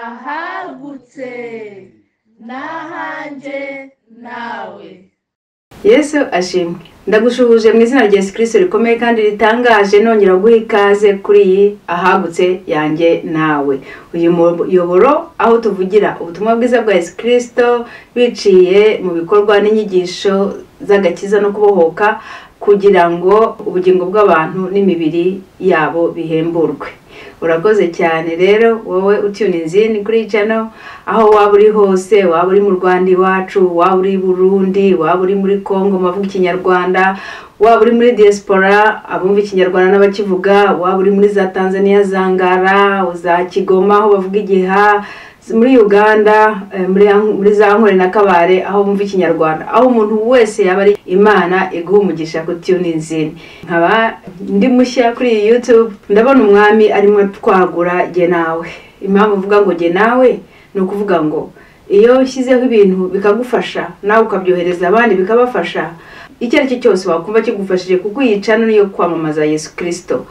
Ahagutse n'ahanjye nawe. Yesu ashimwe. Ndagushuhuje mu izina rya Yesu Kristo rikomeye kandi ritangaje, nongera guha ikaze kuri iyi ahagutse yanjye nawe. Uyu muyoboro aho tuvugira ubutumwa bwiza bwa Yesu Kristo biciye mu bikorwa n'inyigisho z'agakiza no kubohoka, kugira ngo ubugingo bw'abantu n'imibiri yabo bihemburwe. Urakoze cyane rero wowe utuninze ni kuri channel, aho waba uri hose, waba uri mu Rwanda iwacu, waba uri Burundi, waba uri muri Kongo bavuga Ikinyarwanda, waba uri muri diaspora abumva Ikinyarwanda n'abakivuga, waba uri muri za Tanzania, za Ngara, za Kigoma aho bavuga Igiha, muri Uganda, muri za Nkore na Kabare aho bumva Ikinyarwanda, aho umuntu wese yaba ari, Imana iguha umugisha ku tuninze. Nkaba ndi mushya kuri YouTube, ndabona umwami arimo twagura jye nawe. Impamvu uvuga ngo jye nawe ni ukuvuga ngo iyo nshyizeho ibintu bikagufasha nawe ukabyohereza abandi bikabafasha, icyo ari cyo cyose wakumva kigufashije, kuko iyi channel niyo kwamamaza Yesu Kristo.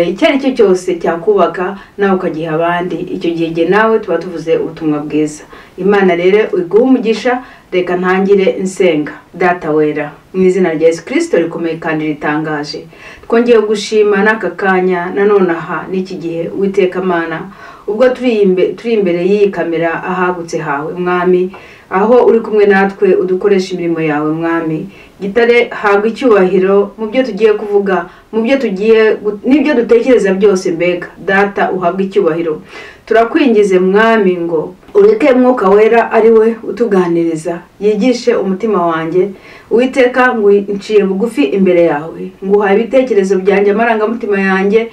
Icyo ari cyo cyose cyakubaka nawe ukagiha abandi, icyo gihe jye nawe tuba tuvuze ubutumwa bwiza. Imana rero iguha umugisha. Reka ntangire nsenga. Data wera, mu izina rya Yesu Kristo rikomeye kandi ritangaje, twongeye gushima n'aka kanya nanone aha n'iki gihe, Uwiteka Mana, ubwo turi imbere y'iyi kamera ahagutse hawe Mwami, aho uri kumwe natwe udukoresha imirimo yawe Mwami. Gitare, habwa icyubahiro mu byo tugiye kuvuga, mu byo tugiye n'ibyo dutekereza byose, mbega Data uhabwa icyubahiro. Turakwingize Mwami ngo ureke Mwuka Wera ari we utuganiriza, yigishe umutima wanjye. Uwiteka, nciye bugufi imbere yawe, nguhaye ibitekerezo byanjye, amarangamutima yanjye,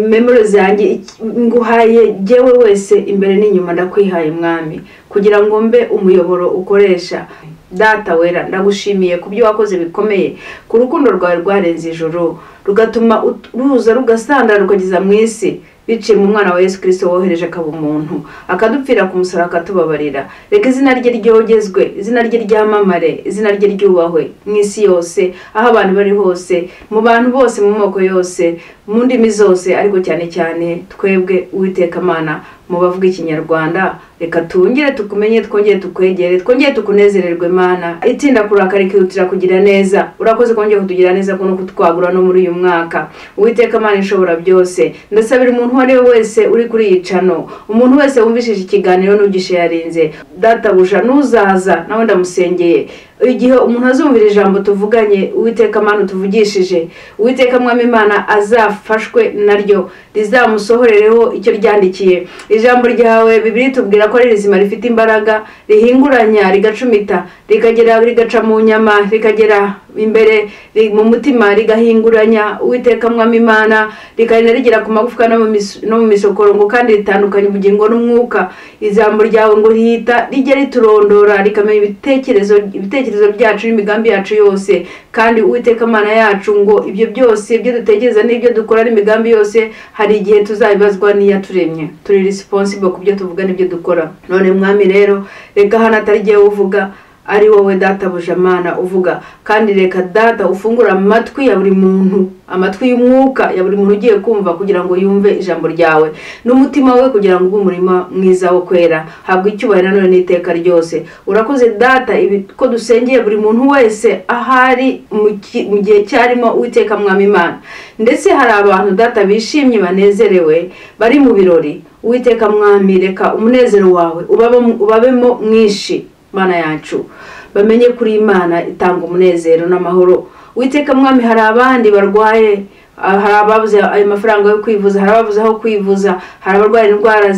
memory zanjye, nguhaye jyewe wese imbere n'inyuma, ndakwihaye Mwami, kugira ngo mbe umuyoboro ukoresha. Data wera, ndagushimiye ku byo wakoze bikomeye, ku rukundo rwawe rwarenze ijoro, rugatuma ruza rugasandara rukageza mu isi, biciye mu mwana wa Yesu Kristo wohereje akaba umuntu, akadupfira ku musaraba akatubabarira. Reka izina rye ryogezwe, izina rye ryamamare, izina rye ryubahwe mu isi yose, aho abantu bari hose, mu bantu bose, mu moko yose, mu ndimi zose, ariko cyane cyane twebwe Uwiteka Mana mu bavuga Ikinyarwanda. Reka tungire tukumenye, twongere tukwegere, twongere tukunezererwe Mana. Itinda kurakara ikihutira kugira neza. Urakoze kongera kutugira neza no kutwagura no muri uyu mwaka. Uwiteka Mana ishobora byose, ndasabira umuntu uwo ari we wese uri kuri iyi channel, umuntu wese wumvishije ikiganiro n'ugisharinze, databuja nuzaza nawe ndamusengeye. Igihe umuntu azumvira ijambo tuvuganye, Uwiteka Mana utuvugishije, Uwiteka Mwami Imana azafashwe naryo, rizamusohorereho icyo ryandikiye. Ijambo ryawe Bibiliya itubwira ko ari rizima, rifite imbaraga, rihinguranya, rigacumita, rikagera, rigaca mu nyama, rikagera imbere mu mutima, rigahinguranya. Uwiteka Mwami Imana, rikagenda rigera ku magufwa no mu misokoro, ngo kandi ritandukanye ubugingo n'umwuka. Ijambo ryawe ngo rihita rijya riturondora, rikamenya ibitekerezo byacu n'imigambi yacu yose. Kandi Uwiteka Mana yacu, ngo ibyo byose ibyo dutekereza n'ibyo dukora n'imigambi yose, hari igihe tuzabibazwa n'iyaturemye. Turi responsible ku byo tuvuga n'ibyo dukora. None Mwami rero, reka hano atari jyewe uvuga, ari wowe databuja Mana uvuga. Kandi reka Data ufungura amatwi ya buri muntu, amatwi y'umwuka ya buri muntu ugiye kumva, kugira ngo yumve ijambo ryawe, n'umutima we kugira ngo ube umurima mwiza wo kwera. Habwa icyubahiro none n'iteka ryose. Urakoze Data ko dusengeye buri muntu wese ahari mu gihe cyarimo, Uwiteka Mwami Imana. Ndetse hari abantu Data bishimye banezerewe bari mu birori. Uwiteka Mwami, reka umunezero wawe ubabemo mwinshi Mana yacu, bamenye kuri Imana itanga umunezero n'amahoro. Uwiteka Mwami, hari abandi barwaye, hari ababuze ayo mafaranga yo kwivuza, hari ababuze aho kwivuza, hari abarwaye indwara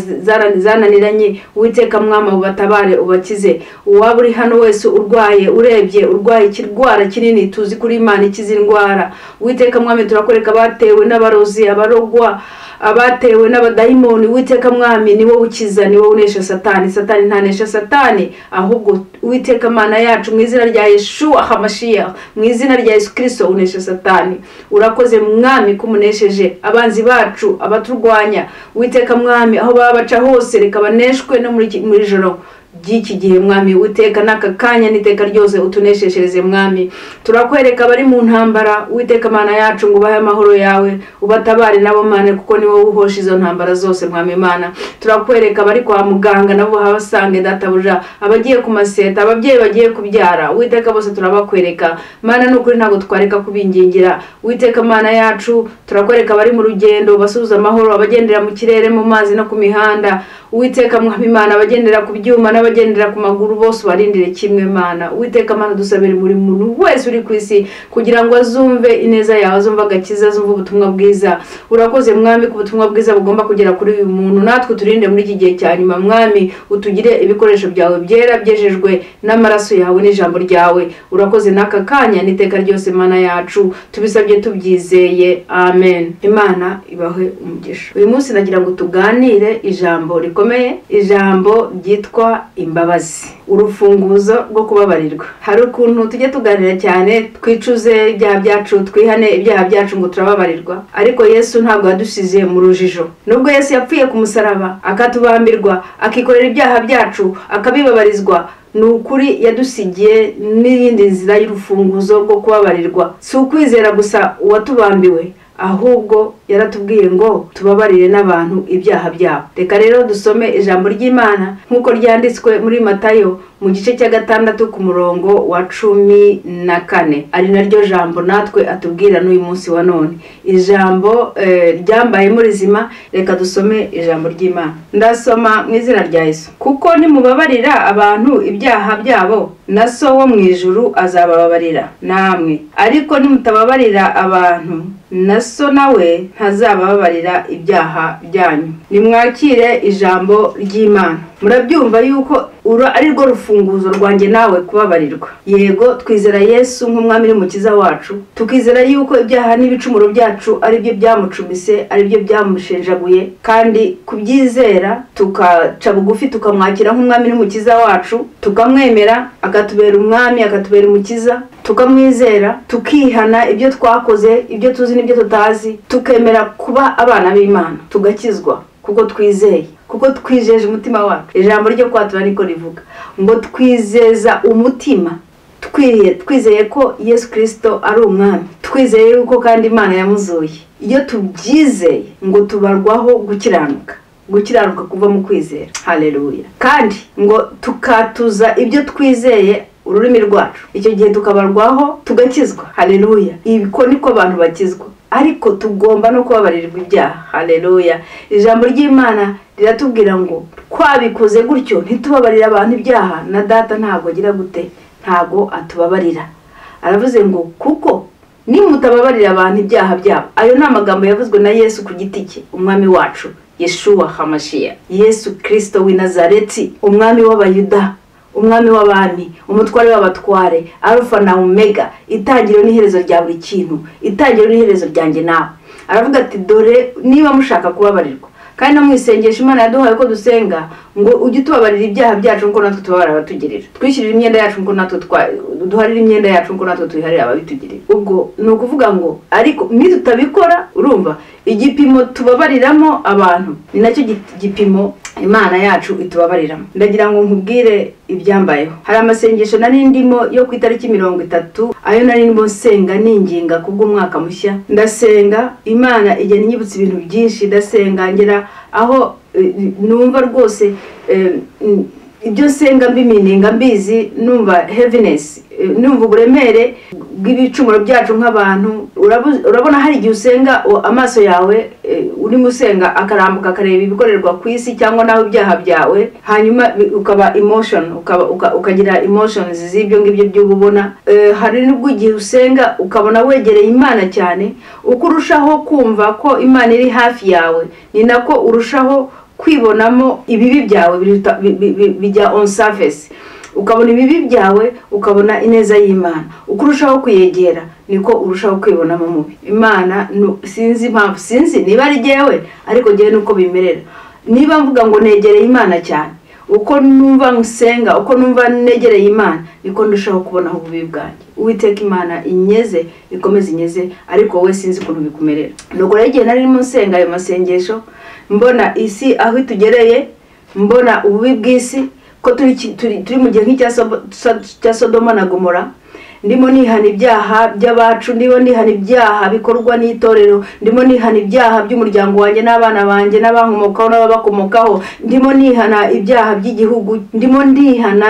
zananiranye. Uwiteka Mwami, ubatabare, ubakize. Uwaba uri hano wese urwaye, urebye urwaye ikirwara kinini, tuzi kuri Imana ikiza indwara. Uwiteka Mwami, turakoreka abatewe n'abarozi, abarogwa, abatewe n'abadayimoni. Uwiteka Mwami, ni wowe ukiza, ni wowe unesha Satani. Satani ntanesha Satani, ahubwo Uwiteka Mana yacu, mu izina rya Yeshua HaMashiach, mu izina rya Yesu Kristo, unesha Satani. Urakoze Mwami kumunesheje abanzi bacu, abaturwanya. Uwiteka Mwami, aho baba baca hose, reka baneshwe no muri joro by'iki gihe mwami Uwiteka, n'aka kanya n'iteka ryose utunesheshereze mwami. Turakwereka abari mu ntambara Uwiteka Mana yacu ngo ubahe amahoro yawe, ubatabare nabo Mana, kuko ni wowe uhosha izo ntambara zose mwami Imana. Turakwereka abari kwa muganga nabo habasange databuja, abagiye ku maseta, ababyeyi bagiye kubyara Uwiteka bose turabakwereka Mana, n'ukuri ntabwo twareka kubingingira Uwiteka Mana yacu. Turakwereka abari mu rugendo basubiza amahoro, abagendera mu kirere, mu mazi no ku mihanda Uwiteka mwami Imana, abagendera ku byuma n'abagendera ku maguru bose barindire kimwe Mana. Uwiteka Mana, dusabire muri muntu wese uri ku isi kugira ngo azumve ineza yawe, azumve agakiza, azumve ubutumwa bwiza. Urakoze mwami ku butumwa bwiza bugomba kugera kuri uyu muntu, natwe turinde muri iki gihe cya nyuma mwami, utugire ibikoresho byawe byera byejejwe n'amaraso yawe n'ijambo ryawe. Urakoze n'aka kanya n'iteka ryose Mana yacu, tubisabye tubyizeye, amen. Imana ibahe umugisha. Uyu munsi nagira ngo tuganire ijambo rikomeye, ijambo ryitwa imbabazi, urufunguzo rwo kubabarirwa. Hari ukuntu tujye tuganira cyane twicuze ibyaha byacu, twihane ibyaha byacu ngo turababarirwa, ariko Yesu ntabwo yadusize mu rujijo. Nubwo Yesu yapfuye ku musaraba akatubambirwa, akikorera ibyaha byacu, akabibabarizwa, ni ukuri yadusigiye n'iyindi nzira y'urufunguzo rwo kubabarirwa. Si ukwizera gusa uwatubambiwe, ahubwo yaratubwiye ngo tubabarire n'abantu ibyaha byabo. Reka rero dusome ijambo ry'Imana nk'uko ryanditswe muri Matayo mu gice cya 6 ku murongo wa 14, ari naryo jambo natwe atubwira n'uyu munsi wa none, ijambo ryambaye muri zima. Reka dusome ijambo ry'Imana. Ndasoma mu izina rya Yesu. Kuko nimubabarira abantu ibyaha byabo, na so wo mu ijuru azabababarira namwe, ariko nimutababarira abantu, na so nawe ntazabababarira ibyaha byanyu. Nimwakire ijambo ry'Imana. Murabyumva yuko uru ari rwo rufunguzo rwanjye nawe kubabarirwa. Yego, twizera Yesu nk'umwami n'umukiza wacu, tukizera yuko ibyaha n'ibicumuro byacu ari byo byamucumise, ari byo byamushenjaguye, kandi kubyizera tukaca bugufi tukamwakira nk'umwami n'umukiza wacu, tukamwemera akatubera umwami, akatubera umukiza, tukamwizera, tukihana ibyo twakoze, ibyo tuzi n'ibyo tutazi, tukemera kuba abana b'Imana, tugakizwa kuko twizeye, kuko twijeje umutima wacu. Ijambo ryo kwatura niko rivuga ngo twizeza umutima, twizeye ko Yesu Kristo ari umwami, twizeye yuko kandi Imana yamuzuye. Iyo tubyizeye ngo tubarwaho gukiranuka, gukiranuka kuva mu kwizera. Haleluya. Kandi ngo tukatuza ibyo twizeye ururimi rwacu, icyo gihe tukabarwaho tugakizwa. Haleluya. Ibiko niko abantu bakizwa, ariko tugomba no kubabarirwa ibyaha. Haleluya. Ijambo ry'Imana riratubwira ngo twabikoze gutyo ntitubabarira abantu ibyaha, na data ntabwo agira gute, ntabwo atubabarira. Aravuze ngo kuko nimutababarira abantu ibyaha byabo. Ayo ni amagambo yavuzwe na Yesu ku giti cye, umwami wacu Yeshua Hamashiya, Yesu Kristo w'i Nazareti, umwami w'Abayuda, umwami w'abami, umutware w'abatware, Alpha na Omega, itangiriro n'iherezo rya buri kintu, itangiriro n'iherezo ryanjye nawe. Aravuga ati dore niba mushaka kubabarirwa, kandi no mwisengesha Imana yaduhaye ko dusenga ngo ujye utubabarira ibyaha byacu nkuko natwe tubabarira abatugirira, twishyurira imyenda yacu nkuko natwe duharira imyenda yacu nkuko natwe tuyiharira ababitugirira. Ubwo ni ukuvuga ngo ariko nitutabikora, urumva igipimo tubabariramo abantu ni nacyo gipimo Imana yacu itubabariramo. Ndagira ngo nkubwire ibyambayeho. Hari amasengesho nari ndimo yo ku itariki 30, ayo nari ndimo nsenga ninginga kubw'umwaka mushya. Ndasenga Imana igenda inyibutsa ibintu byinshi, ndasenga ngera aho numva rwose ibyo nsenga mbimininga mbizi, numva heaviness, numva uburemere bw'ibicumuro byacu nk'abantu. Urabona hari igihe usenga amaso yawe urimo usenga akarambuka akareba ibikorerwa ku isi cyangwa nawe ibyaha byawe, hanyuma ukaba emotion, ukagira emotions z'ibyo ngibyo by'ububona. Hari n'ubwo igihe usenga ukabona wegereye Imana cyane, uko urushaho kumva ko Imana iri hafi yawe, ni nako urushaho kwibonamo ibibi byawe bijya on surface. Ukabona ibibi byawe, ukabona ineza y'Imana. Uko urushaho kuyegera niko urushaho kwibonamo mubi. Imana sinzi impamvu, sinzi niba ari jyewe, ariko jyewe nuko bimerera. Niba mvuga ngo negereye Imana cyane, uko numva nsenga, uko numva negereye Imana, niko ndushaho kubona ububi bwanjye. Uwiteka Imana inyeze, ikomeze inyeze, ariko wowe sinzi ukuntu bikumerera. Nuko rero igihe nari ndimo nsenga ayo masengesho, mbona isi aho itugereye, mbona ububi bw'isi, ko turi mu gihe nk'icya Sodoma na Gomora. Ndimo nihana ibyaha by'abacu, ndimo nihana ibyaha bikorwa n'itorero, ndimo nihana ibyaha by'umuryango wanjye n'abana banjye n'abankomokaho n'ababakomokaho, ndimo nihana ibyaha by'igihugu, ndimo ndihana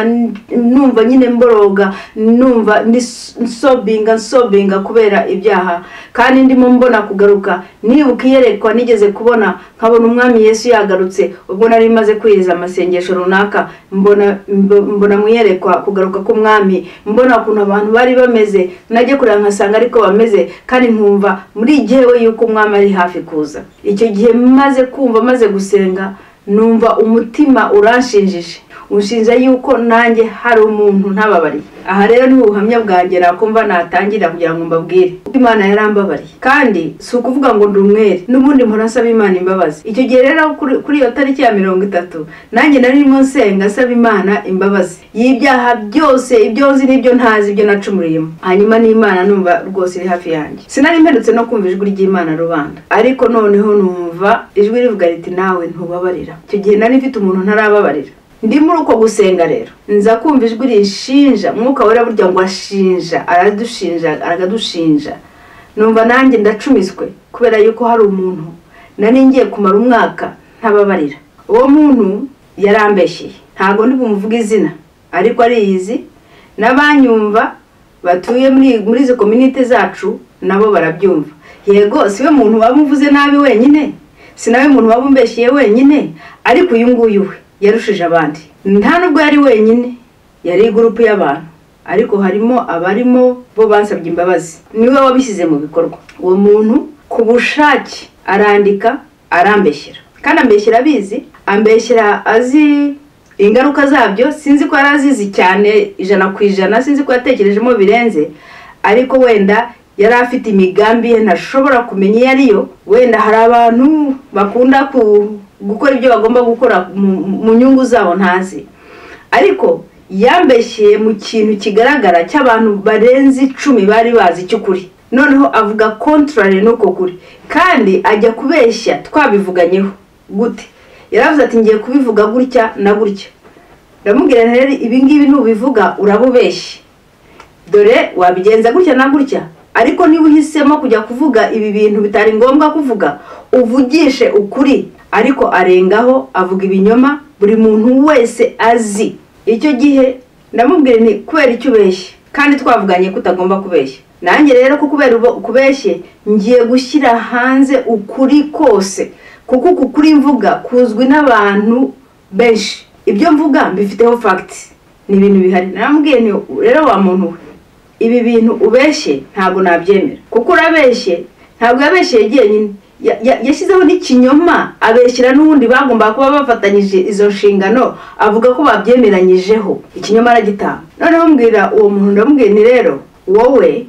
numva nyine mboroga, numva nsobinga kubera ibyaha. Kandi ndimo mbona kugaruka, nibuka iyerekwa nigeze kubona, nkabona umwami Yesu yagarutse ubwo nari maze kwiriza amasengesho runaka, mbona mu iyerekwa kugaruka k'umwami, mbona ukuntu abantu bari bameze, najye kureba nkasanga ariko bameze, kandi nkumva muri jyewe yuko umwami ari hafi kuza. Icyo gihe maze kumva, maze gusenga, numva umutima uranshinjije, unshinja yuko nanjye hari umuntu ntababariye. Aha rero ni ubuhamya bwanjye nakumva natangira kugira ngo mbabwire. Imana yarambabariye, kandi si ukuvuga ngo ndi umwere, n'ubundi mpora nsaba Imana imbabazi. Icyo gihe rero kuri iyo tariki ya 30 nanjye narimo nsenga nsaba Imana imbabazi y'ibyaha byose, ibyo nzi n'ibyo ntazi, ibyo nacumuriyemo. Hanyuma n'Imana numva rwose iri hafi yanjye. Sinari mperutse no kumva ijwi ry'Imana rubanda, ariko noneho numva ijwi rivuga riti nawe ntubabarira. Icyo gihe nari mfite umuntu ntarababarira. Ndi muri uko gusenga rero nza kumva ijwi rinshinja, Mwuka Wera burya ngo ashinja, aradushinja, arakadushinja. Numva nanjye ndacumiswe kubera yuko hari umuntu nari ngiye kumara umwaka ntababarira. Uwo muntu yarambeshyeye, ntago ndi bumuvuge izina, ariko ariyizi, n'abanyumva batuye muri izo community zacu nabo barabyumva. Yego siwe muntu wamuvuze nabi wenyine, si nawe muntu wabumbeshyeye wenyine, ariko uyu nguyu we yarushije abandi. Nta nubwo yari wenyine, yari gurupu y'abantu, ariko harimo abarimo bo bansabye imbabazi, niwe wabishyize mu bikorwa. Uwo muntu ku bushake arandika, arambeshyera, kandi ambeshyera abizi, ambeshyera azi ingaruka zabyo. Sinzi ko yari azizi cyane 100%, sinzi ko yatekerejemo birenze, ariko wenda yari afite imigambi ye ntashobora kumenya iyo ariyo. Wenda hari abantu bakunda gukora ibyo bagomba gukora mu nyungu zabo ntazi, ariko yambeshyeye mu kintu kigaragara cy'abantu barenze 10 bari bazi cy'ukuri. Noneho avuga contrary n'uko kuri, kandi ajya kubeshya twabivuganyeho gute. Yaravuze ati ngiye kubivuga gutya na gutya. Ndamubwira rero ibi ngibi nubivuga urabubeshye, dore wabigenza gutya na gutya, ariko niba uhisemo kujya kuvuga ibi bintu bitari ngombwa kuvuga, uvugishe ukuri. Ariko arengaho avuga ibinyoma buri muntu wese azi. Icyo gihe ndamubwira nti kubera icyo ubeshye, kandi twavuganye ko utagomba kubeshya, nanjye rero ko kubera kubeshye ngiye gushyira hanze ukuri kose, kuko uku kuri mvuga kuzwi n'abantu benshi. Ibyo mvuga mbifiteho facts, ni ibintu bihari. Naramubwiye nti rero wa muntu we, ibi bintu ubeshye ntabwo nabyemera, kuko urabeshye. Ntabwo yabeshye jyenyine, yashyizeho n'ikinyoma, abeshyira n'ubundi bagomba kuba bafatanyije izo nshingano, avuga ko babyemeranyijeho, ikinyoma aragitanga. Noneho mbwira uwo muntu, ndamubwira nti rero wowe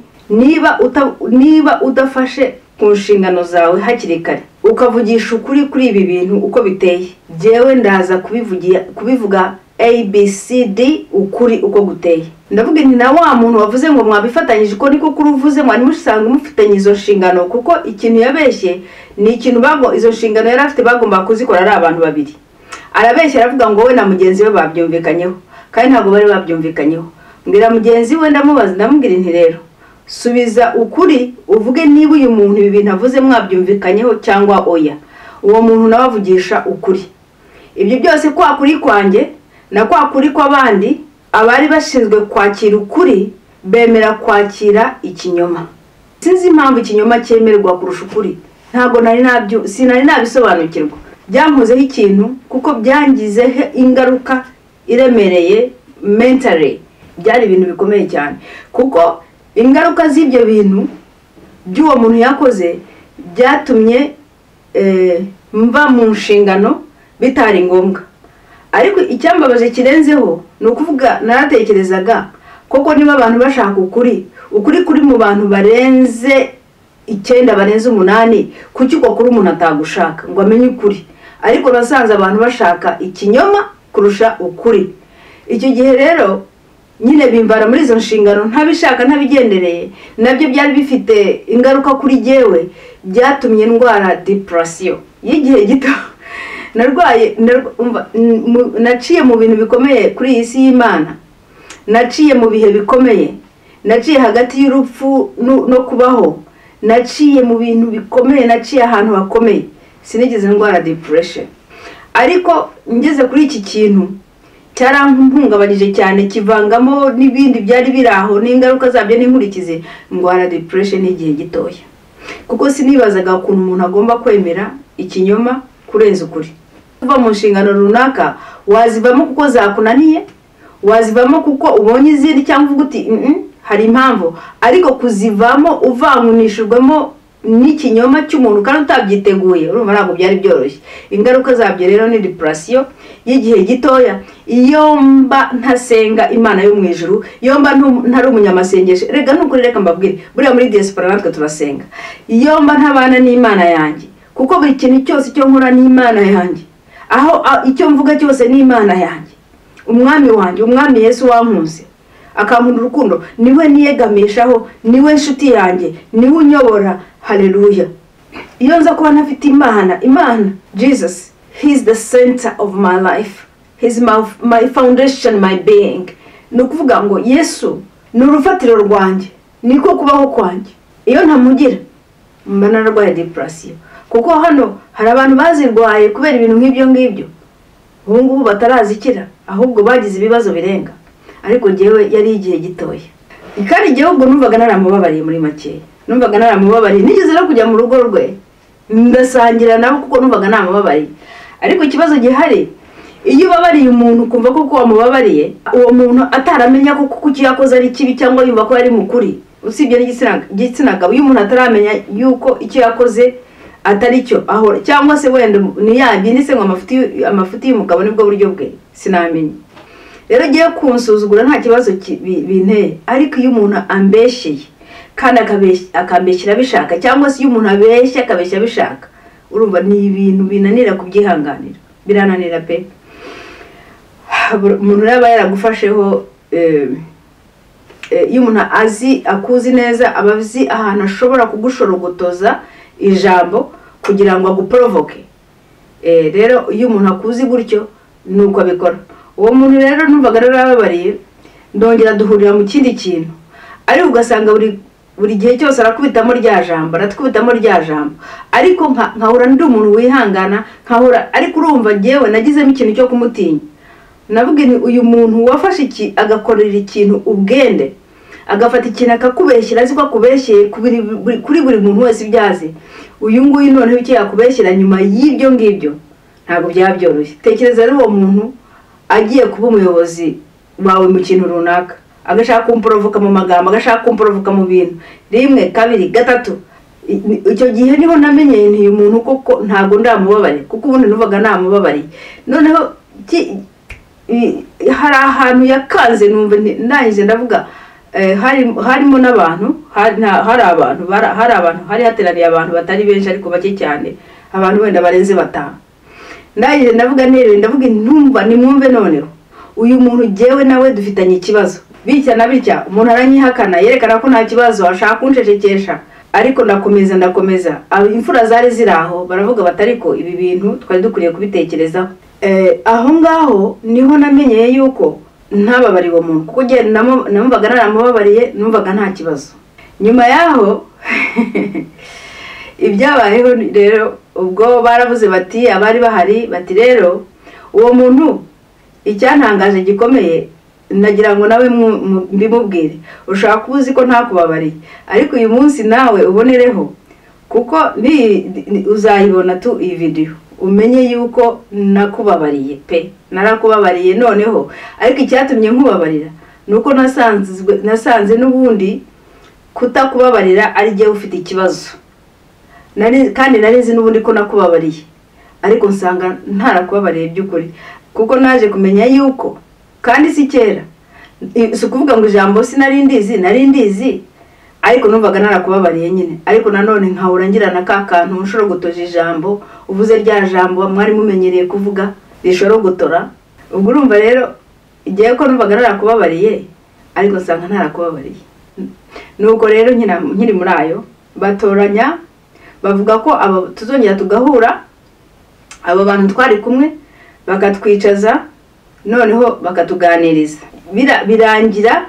niba udafashe ku nshingano zawe hakiri kare, ukavugisha ukuri kuri ibi bintu uko biteye, jyewe ndaza kubivuga ABCD ukuri uko guteye. Ndavuga nti na wa muntu wavuze ngo mwabifatanyije uko niko kuri uvuze, mwari musanga mufitanye izo nshingano, kuko ikintu yabeshye ni ikintu bago izo nshingano yari afite bagomba kuzikora ari abantu babiri. Arabeshya aravuga ngo we na mugenzi we babyumvikanyeho, kandi ntabwo bari babyumvikanyeho. Mbwira mugenzi we, ndamubaza, ndamubwira nti rero subiza ukuri, uvuge niba uyu muntu ibi bintu avuze mwabyumvikanyeho cyangwa oya. Uwo muntu nawe avugisha ukuri. Ibyo byose kwa kuri kwanjye na kwa kuri kw'abandi, abari bashinzwe kwakira ukuri bemera kwakira ikinyoma. Sinzi impamvu ikinyoma cyemerwa kurusha ukuri, ntabwo nari nabyo, sinari nabisobanukirwa. Byampozeho ikintu kuko byangizeho ingaruka iremereye mentally, byari ibintu bikomeye cyane, kuko ingaruka z'ibyo bintu by'uwo muntu yakoze byatumye mva mu nshingano bitari ngombwa. Ariko icyambabaje kirenzeho ni ukuvuga naratekerezaga koko niba abantu bashaka ukuri, ukuri kuri mu bantu barenze 9 barenze 8, kuki uko kuri umuntu atagushaka ngo amenye ukuri? Ariko nasanze abantu bashaka ikinyoma kurusha ukuri. Icyo gihe rero nyine bimvara muri izo nshingano ntabishaka ntabigendereye, nabyo byari bifite ingaruka kuri jyewe, byatumye ndwara depression y'igihe gito. Narwaye, naciye mu bintu bikomeye kuri iyi si y'Imana, naciye mu bihe bikomeye, naciye hagati y'urupfu no kubaho, naciye mu bintu bikomeye, naciye ahantu hakomeye, sinigeze ndwara depression. Ariko ngeze kuri iki kintu cyarampungabanyije cyane, kivangamo n'ibindi byari biraho n'ingaruka zabyo n'inkurikizi, ndwara depression igihe gitoya. Kuko sinibazaga ukuntu umuntu agomba kwemera ikinyoma kurenza ukuri. Kuva mu nshingano runaka wazivamo kuko zakunaniye, wazivamo kuko ubonye izindi cyangwa uvuga uti hari impamvu, ariko kuzivamo uvangunishijwemo n'ikinyoma cy'umuntu kandi utabyiteguye, urumva ntabwo byari byoroshye. Ingaruka zabyo rero ni depression y'igihe gitoya. Iyo mba ntasenga Imana yo mu ijuru, iyo mba ntari umunyamasengesho, rega nukuri reka mbabwire, buriya muri diaspora natwe turasenga. Iyo mba ntabana n'Imana yanjye, kuko buri kintu cyose cyo nkora n'Imana yanjye, aho icyo mvuga cyose n'Imana yanjye, umwami wanjye, umwami Yesu wankunze akankunda urukundo, niwe niyegamishaho, niwe nshuti yanjye, niwe unyobora. Haleluya. Iyo nza kuba ntafite Imana, Imana Jesus, he is the center of my life, he is my foundation, my being. Ni ukuvuga ngo Yesu ni urufatiro rwanjye, niko kubaho kwanjye. Iyo ntamugira mba nararwaye depression, kuko hano hari abantu bazirwaye kubera ibintu nk'ibyo ngibyo, ubu ngubu batarazikira, ahubwo bagize ibibazo birenga. Ariko njyewe yari igihe gitoya, kandi njyewe ubwo numvaga naramubabariye muri makeya, numvaga naramubabariye, nigeze no kujya mu rugo rwe ndasangira nabo kuko numvaga namubabariye. Ariko ikibazo gihari, iyo ubabariye umuntu ukumva ko wamubabariye, uwo muntu ataramenya ko kuko icyo yakoze ari kibi cyangwa yumva ko yari mukuri, usibye n'igitsina gabo, iyo umuntu ataramenya yuko icyo yakoze atari cyo ahora, cyangwa se wenda ni yabindi se ngo amafuti y'umugabo nibwo buryo bwe, sinamenye. Rero ugiye kunsuzugura nta kibazo binteye, ariko iyo umuntu ambeshye kandi akambeshyira abishaka, cyangwa se iyo umuntu abeshya akabeshya abishaka, urumva ni ibintu binanira kubyihanganira, birananira pe. Umuntu yaba yaragufasheho, iyo umuntu azi akuzi neza, aba azi ahantu ashobora kugushorogotoza ijambo kugira ngo aguprovoke. Rero iyo umuntu akuzi gutyo nuko abikora. Uwo muntu rero numvaga narababariye, ndongera duhurira mu kindi kintu, ariko ugasanga buri gihe cyose arakubitamo rya jambo, arakubitamo rya jambo, ariko nkahora ndi umuntu wihangana, nkahora, ariko urumva njyewe nagizemo ikintu cyo kumutinya. Navuga nti uyu muntu wafashe iki agakorera ikintu ubwende, agafata ikintu akakubeshyira azi ko akubeshyeye kuri buri muntu wese ibyazi, uyu nguyu noneho icyo yakubeshyira nyuma y'ibyo ngibyo ntabwo byaba byoroshye. Tekereza rero uwo muntu agiye kuba umuyobozi wawe mu kintu runaka, agashaka kumporovoka mu magambo, agashaka kumporovoka mu bintu, rimwe kabiri gatatu. Icyo gihe niho namenyeye nti uyu muntu koko ntabwo ndamubabariye, kuko ubundi numvaga namubabariye. Noneho hari ahantu yakanze numva ndangije ndavuga, harimo n'abantu, hari abantu, hari hateraniye abantu batari benshi ariko bake cyane, abantu wenda barenze 5. Ndangije ndavuga ntere, ndavuga ntumva nimwumve noneho uyu muntu jewe nawe dufitanye ikibazo bitya na bitya, umuntu aranyihakana yerekana ko nta kibazo, ashaka kunshecekesha, ariko ndakomeza. Imfura zari ziraho baravuga batariko ibi bintu twari dukwiriye kubitekerezaho. Aho ngaho niho namenyeye yuko ntababariye uwo muntu, kuko njye namumvaga naramubabariye, numvaga nta kibazo. Nyuma yaho ibyabayeho rero, ubwo baravuze bati abari bahari bati rero uwo muntu icyantangaje gikomeye, nagira ngo nawe mbimubwire, ushaka kuba uzi ko ntakubabariye, ariko uyu munsi nawe ubonereho, kuko uzayibona tu iyi video, umenye yuko nakubabariye pe, narakubabariye noneho. Ariko icyatumye nkubabarira nuko nasanze n'ubundi kutakubabarira ari jye ufite ikibazo, kandi narizi n'ubundi ko nakubabariye, ariko nsanga ntarakubabariye by'ukuri, kuko naje kumenya yuko kandi si kera, si ukuvuga ngo ijambo sinari ndizi, nari ndizi, ariko numvaga narakubabariye nyine. Ariko nanone nkahora ngirana ka kantu nshorogotoje ijambo, uvuze rya jambo mwari mumenyereye kuvuga rishorogotora. Ubwo urumva rero igihe ko numvaga narakubabariye, ariko nsanga ntarakubabariye. Nuko rero nkiri muri ayo batoranya, bavuga ko aba tuzongera tugahura, Abo bantu twari kumwe bakatwicaza, noneho bakatuganiriza, birangira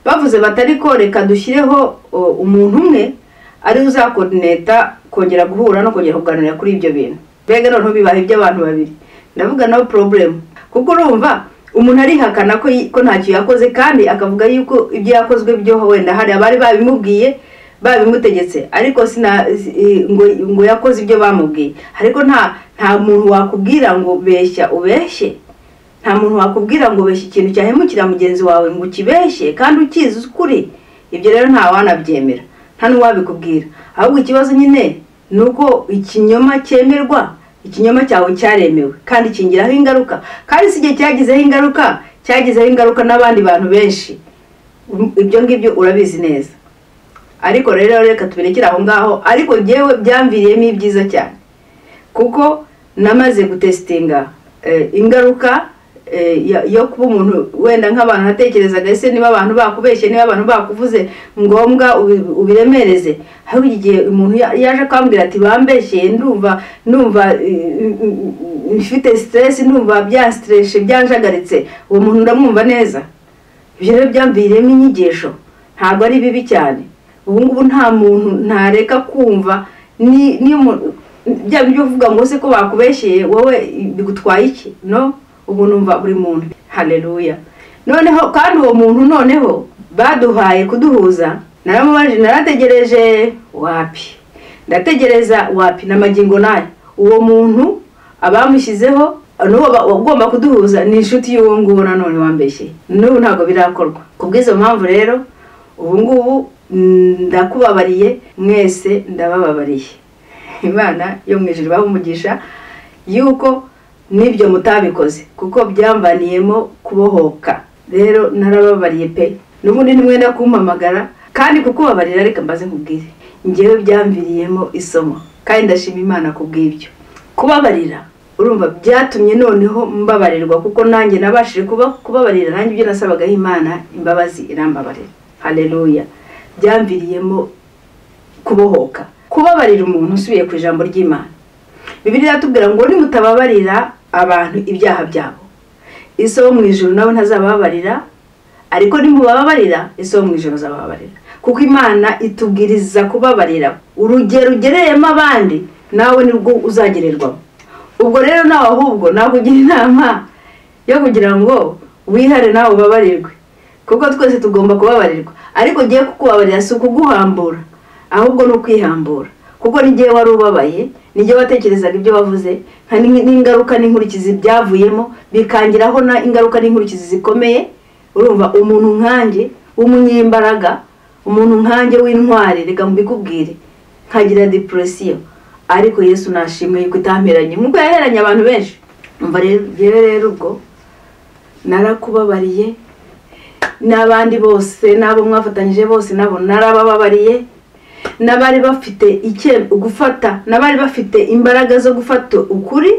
bavuze batari ko reka dushyireho umuntu umwe ari uzakoordineta kongera guhura no kongera kuganira kuri ibyo bintu. Mbega noneho bibaha iby'abantu babiri. Ndavuga no problem, kuko urumva umuntu arihakana ko ntacyo yakoze, kandi akavuga yuko ibyo yakozwe byo wenda hari abari babimubwiye babimutegetse, ariko sina ngo yakoze ibyo bamubwiye. Ariko nta muntu wakubwira ngo beshya ubeshye, nta muntu wakubwira ngo beshya ikintu cyahemukira mugenzi wawe ngo ukibeshye kandi ukizi ukuri. Ibyo rero nta wanabyemera, nta n'uwabikubwira. Ahubwo ikibazo nyine nuko ikinyoma cyemerwa, ikinyoma cyawe cyaremewe kandi kingiraho ingaruka, kandi si igihe cyagizeho ingaruka, cyagizeho ingaruka n'abandi bantu benshi. Ibyo ngibyo urabizi neza. Ariko rero reka tubirekere aho ngaho. Ariko jyewe byamviriyemo ibyiza cyane, kuko namaze gutestinga ingaruka yo kuba umuntu wenda nk'abantu natekerezaga, ese niba abantu bakubeshye, niba abantu bakuvuze, ngombwa ubiremereze. Ahubwo igihe umuntu yaje akambwira ati bambeshyeye, ndumva mfite stress, ndumva byanstreshe, byanjagaritse, uwo muntu ndamwumva neza. Ibyo rero byamviriyemo inyigisho, ntabwo ari bibi cyane. Ubu ngubu nta muntu ntareka kumva ni bya byo uvuga ngo se ko bakubeshyeye wowe bigutwaye iki? No, ubu numva buri muntu. Haleluya. Noneho kandi uwo muntu noneho baduhaye kuduhuza, naramubaje, narategereje wapi, ndategereza wapi, n'amagingo nayo uwo muntu abamushyizeho n'uwo ugomba kuduhuza ni inshuti y'uwo nguwo nanone wambeshye. N'ubu ntabwo birakorwa. Kubw'izo mpamvu rero ubu ngubu ndakubabariye mwese, ndabababariye. Imana yo mu ijuru ibahe umugisha yuko nibyo mutabikoze, kuko byamvaniyemo kubohoka. Rero narababariye pe. N'ubundi ntimwenda kumpamagara, kandi kukubabarira reka mbaze nkubwire, njyewe byamviriyemo isomo, kandi ndashima Imana kubw'ibyo. Kubabarira urumva byatumye noneho mbabarirwa, kuko nanjye nabashije kubabarira, nanjye ibyo nasabagaho Imana imbabazi irambabarira. Haleluya. Byamviriyemo kubohoka. Kubabarira umuntu, usubiye ku ijambo ry'Imana, Bibiliya iratubwira ngo nimutababarira abantu ibyaha byabo, Iso wo mu ijuru nawe ntazababarira, ariko nimubabarira Iso wo mu ijuru azababarira. Kuko Imana itubwiriza kubabarira. Urugero ugereyemo abandi nawe nibwo uzagererwamo. Ubwo rero nawe ahubwo nakugira inama yo kugira ngo wihare nawe ubabarirwe, kuko twese tugomba kubabarirwa. Ariko ugiye kukubabarira si ukuguhambura, ahubwo ni ukwihambura. Kuko n'igihe wari ubabaye, n'igihe watekerezaga ibyo wavuze, n'ingaruka n'inkurikizi byavuyemo, bikangiraho na ingaruka n'inkurikizi zikomeye. Urumva umuntu nkanjye w'umunyembaraga, umuntu nkanjye w'intwari, reka mbikubwire, nkagira depression. Ariko Yesu nashimwe yuko itamperanye nkuko yaheranye abantu benshi. Umva rero ubwo narakubabariye, n'abandi bose n'abo mwafatanyije bose nabo narabababariye, n'abari bafite gufata, n'abari bafite imbaraga zo gufata ukuri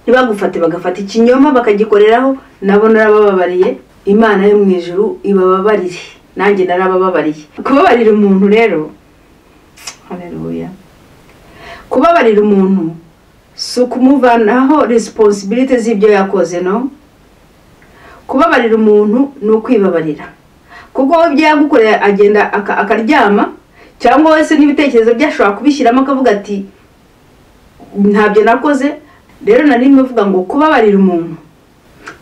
ntibagufate, bagafata ikinyoma bakagikoreraho, nabo narabababariye. Imana yo mu ijuru ibababarire, nanjye narabababariye. Kubabarira umuntu rero, haleluya, kubabarira umuntu si ukumuvanaho responsibility z'ibyo yakoze, no. Kubabarira umuntu ni ukwibabarira, kuko we ibyo yagukoreye agenda akaryama, cyangwa wese n'ibitekerezo bye ashobora kubishyiramo akavuga ati ntabyo nakoze. Rero nari mvuga ngo kubabarira umuntu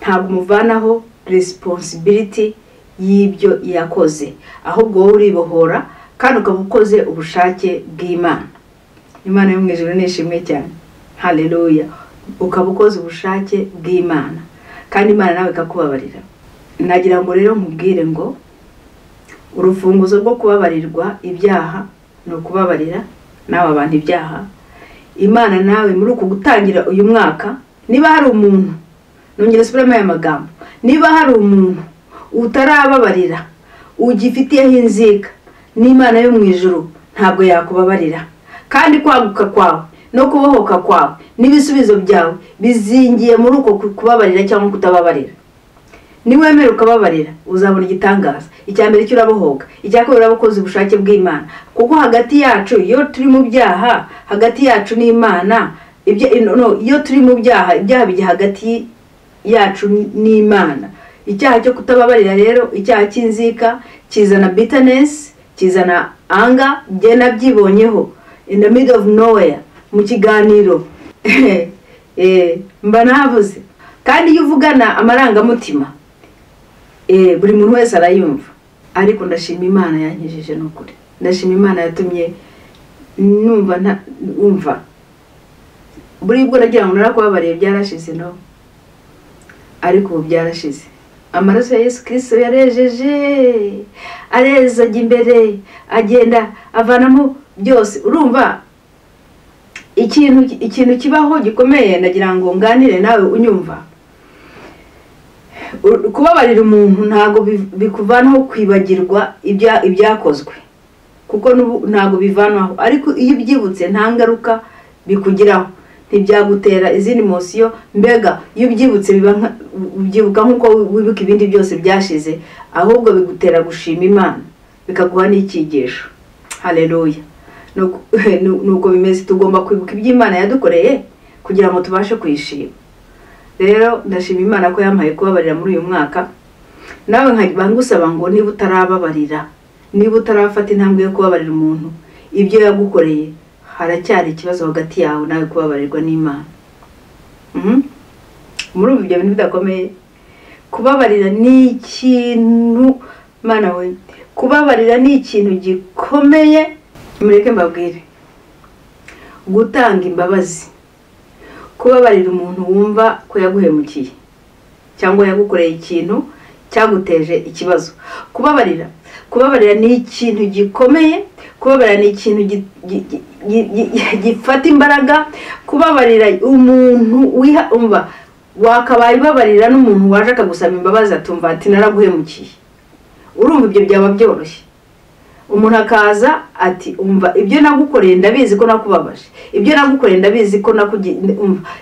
ntabwo umuvanaho responsibility y'ibyo yakoze, ahubwo wowe uribohora kandi ukaba ukoze ubushake bw'Imana. Imana yo mu ijuru nishimwe cyane. Haleluya. Ukaba ukoze ubushake bw'Imana kandi Imana nawe ikakubabarira. Nagira ngo rero nkubwire ngo urufunguzo rwo kubabarirwa ibyaha ni ukubabarira nawe abantu ibyaha. Imana nawe muri uku gutangira uyu mwaka, niba hari umuntu, nongera subiramo aya magambo, niba hari umuntu utarababarira ugifitiyeho inzika, n'Imana yo mu ijuru ntabwo yakubabarira. Kandi kwaguka kwawe no kubohoka kwawe n'ibisubizo byawe bizingiye muri uko kubabarira cyangwa kutababarira. Niwemera ukababarira uzabona igitangaza. Icya mbere cyo urabohoka, icya kabiri urabokoza ubushake bw'Imana. Kuko hagati yacu iyo turi mu byaha, hagati yacu n'Imana Iyo turi mu byaha, ibyaha bijya hagati yacu n'Imana. Icyaha cyo kutababarira rero, icyaha cy'inzika kizana bitterness, kizana anger. Njye nabyibonyeho in the middle of nowhere mu kiganiro mba navuze. Kandi iyo uvugana amarangamutima buri muntu wese arayumva. Ariko ndashima Imana yankijije n'ukuri, ndashima Imana yatumye numva numva buri bwo nagira ngo narakubabariye byarashize, no ariko ubu byarashize. Amaraso ya Yesu Kristo yarejeje, areza ajya imbere, agenda avanamo byose. Urumva ikintu kibaho gikomeye, nagira ngo nganire nawe unyumva. Kubabarira umuntu ntago bikuvanaho kwibagirwa ibyakozwe, kuko ntago bivanaho. Ariko iyo ubyibutse nta ngaruka bikugiraho, ntibyagutera izindi mosiyo. Mbega iyo ubyibutse ubyibuka nk'uko wibuka ibindi byose byashize, ahubwo bigutera gushima Imana, bikaguha n'icyigisho. Haleluya. Nuko bimeze, tugomba kwibuka iby'Imana yadukoreye kugira ngo tubashe kuyishima. Rero ndashima Imana ko yampaye kubabarira muri uyu mwaka. Nawe nkaba ngusaba ngo niba utarababarira, niba utarafata intambwe yo kubabarira umuntu ibyo yagukoreye, haracyari ikibazo hagati yawe nawe kubabarirwa n'Imana. Muri ibyo bintu bidakomeye, kubabarira ni ikintu, Mana we, kubabarira ni ikintu gikomeye. Mureke mbabwire, gutanga imbabazi, kubabarira umuntu wumva ko yaguhemukiye cyangwa yagukoreye ikintu cyaguteje ikibazo, kubabarira ni ikintu gikomeye. Kubabarira ni ikintu gifata imbaraga. Kubabarira umuntu umva wakabaye ubabarira n'umuntu waje akagusaba imbabazi atumva ati naraguhemukiye, urumva ibyo byaba byoroshye. Umuntu akaza ati umva ibyo nagukoreye ndabizi ko nakubabaje, ibyo nagukoreye ndabizi ko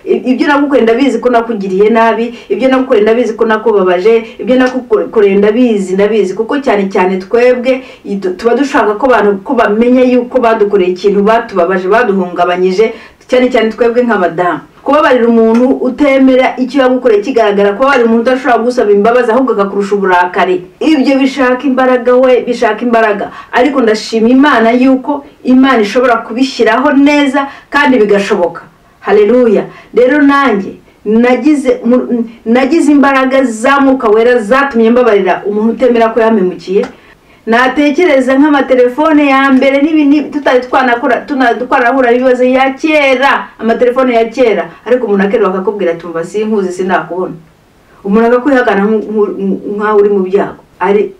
ibyo nagukoreye ndabizi ko nakugiriye nabi, ibyo nagukoreye ndabizi ko nakubabaje, ibyo nagukoreye ndabizi. Kuko cyane cyane twebwe tuba dushaka ko abantu ko bamenye yuko badukoreye ikintu, batubabaje, baduhungabanyije, cyane cyane twebwe nk'abadamu. Kubabarira umuntu utemera icyo yagukoreye kigaragara, kubabarira umuntu udashobora gusaba imbabazi ahubwo akakurusha uburakari, ibyo bishaka imbaraga, we bishaka imbaraga. Ariko ndashima Imana yuko Imana ishobora kubishyiraho neza kandi bigashoboka. Haleluya. Rero nanjye nagize imbaraga za Mwuka Wera zatumye mbabarira umuntu utemera ko yampemukiye. Natekereza nk'amatelefone ya mbere n'ibindi tutari twanakora twanahura ibibazo ya kera, amatelefone ya kera. Ariko umuntu akerwa akakubwira tumva sinkuzi sinakubona, umuntu akakwihakana nkaho uri mu byago.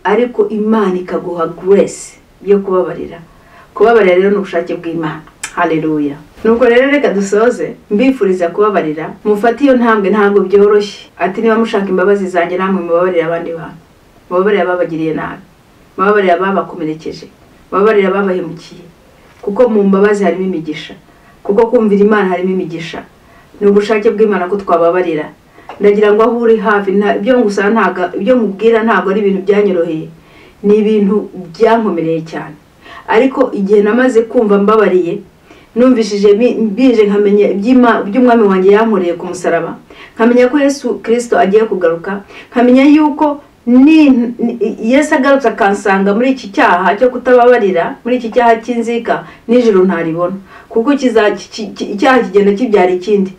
Ariko Imana ikaguha grace yo kubabarira. Kubabarira rero ni ubushake bw'Imana. Haleluya. Nuko rero reka dusoze mbifuriza kubabarira. Mufate iyo ntambwe, ntabwo byoroshye. Ati niba mushaka imbabazi zanjye namwe mubabarira abandi bantu, mubabarira ababagiriye nabi, mubabarira ababakomerekeje, mubabarira ababahemukiye. Kuko mu mbabazi harimo imigisha, kuko kumvira Imana harimo imigisha. Ni ubushake bw'Imana ko twababarira. Ndagira ngo aho uri hafi, ibyo ngusaba ntago, ibyo nkubwira ntago ari ibintu byanyoroheye, ni ibintu byankomereye cyane. Ariko igihe namaze kumva mbabariye, numvishije bije nkamenya iby'umwami wanjye yankoreye ku musaraba, nkamenya ko Yesu Kristo agiye kugaruka, nkamenya yuko Yesu agarutse akansanga muri iki cyaha cyo kutababarira, muri iki cyaha cy'inzika, nijoro ntaribona. Kuko icyaha kigenda kibyara ikindi.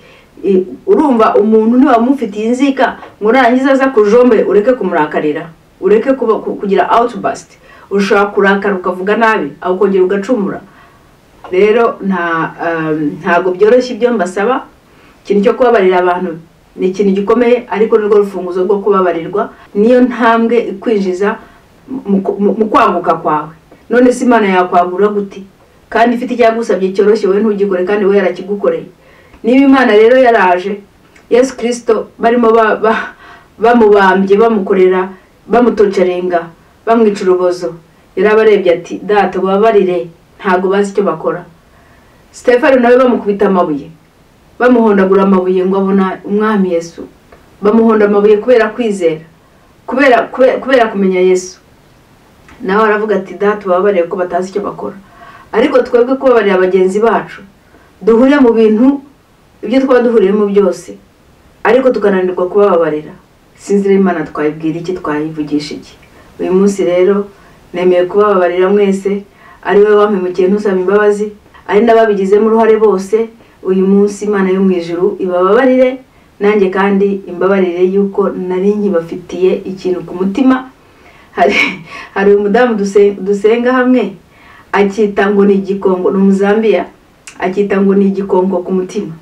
Urumva umuntu niba mufitiye inzika ngo narangiza aza kujombe, ureke kumurakarira, ureke kugira outburst, ushobora kurakara ukavuga nabi, ukongera ugacumura. Rero ntago byoroshye ibyo mbasaba. Ikintu cyo kubabarira abantu ni ikintu gikomeye, ariko nirwo rufunguzo rwo kubabarirwa, niyo ntambwe ikwinjiza mu kwaguka kwawe. None se Imana yakwagura gute kandi ifite icyagusabye cyoroshye, wowe ntugikore kandi we yarakigukoreye? Niba Imana rero yaraje, Yesu Kristo barimo bamubambye, bamukorera, bamutocarenga, bamwica urubozo, yarabarebye ati data babarire, ntago bazi icyo bakora. Stefano nawe bamukubita amabuye, bamuhondagura amabuye ngo abona umwami Yesu, bamuhonda amabuye kubera kwizera, kubera kumenya Yesu. Nawe aravuga ati data babarire ko batazi icyo bakora. Ariko twebwe kubabarira bagenzi bacu duhure mu bintu Ibyo twaba duhuriyemo byose, ariko tukananirwa kubababarira, sinzi rero Imana twayibwira iki, twayivugisha iki. Uyu munsi rero nemeye kubababarira mwese, ari wowe wampemukiye ntusaba imbabazi, ari n'ababigizemo uruhare bose. Uyu munsi Imana yo mu ijuru ibababarire, nanjye kandi imbabarire yuko nari nkibafitiye ikintu ku mutima. Hari umudamu dusenga hamwe akita ngo ni igikongo, ni Umuzambiya, akita ngo ni igikongo ku mutima.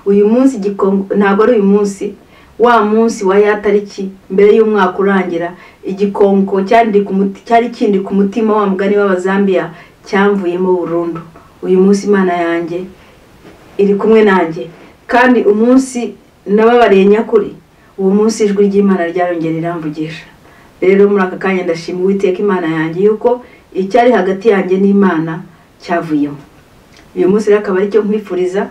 Uyu munsi igikongo ntabwo ari uyu munsi, wa munsi wa ya tariki mbere y'umwaka urangira, igikongo cyari kindi ku mutima wa mugani w'Abazambiya cyamvuyemo burundu. Uyu munsi Imana yanjye iri kumwe nanjye, kandi umunsi nababariye nyakuri, uwo munsi ijwi ry'Imana ryarongera riramvugisha. Rero muri aka kanya ndashima Uwiteka Imana yanjye yuko icyari hagati yanjye n'Imana cyavuyemo. Uyu munsi rero akaba aricyo nkwifuriza.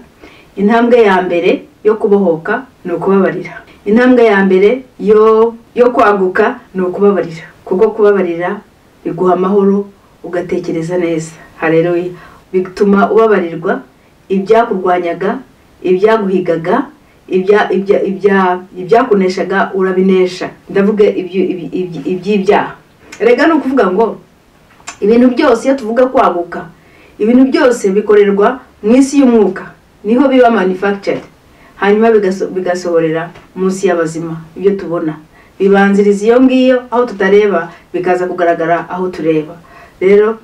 Intambwe ya mbere yo kubohoka ni ukubabarira. Intambwe ya mbere yo kwaguka ni ukubabarira, kuko kubabarira biguha amahoro, ugatekereza neza. Haleluya. Bituma ubabarirwa ibyakurwanyaga, ibyaguhigaga, ibyakuneshaga urabinesha. Ndavuga iby'ibyaha. Rega ni ukuvuga ngo ibintu byose iyo tuvuga kwaguka, ibintu byose bikorerwa mu isi y'umwuka, niho biba manufactured, hanyuma bigasohorera munsi y'abazima. Ibyo tubona bibanziriza iyo ngiyo aho tutareba, bikaza kugaragara aho tureba. Rero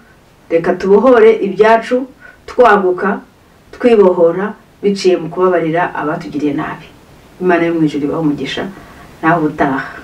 reka tubohore ibyacu, twaguka, twibohora biciye mu kubabarira abatugiriye nabi. Imana yo mu ijuru ibahe umugisha, nawe ubutaha.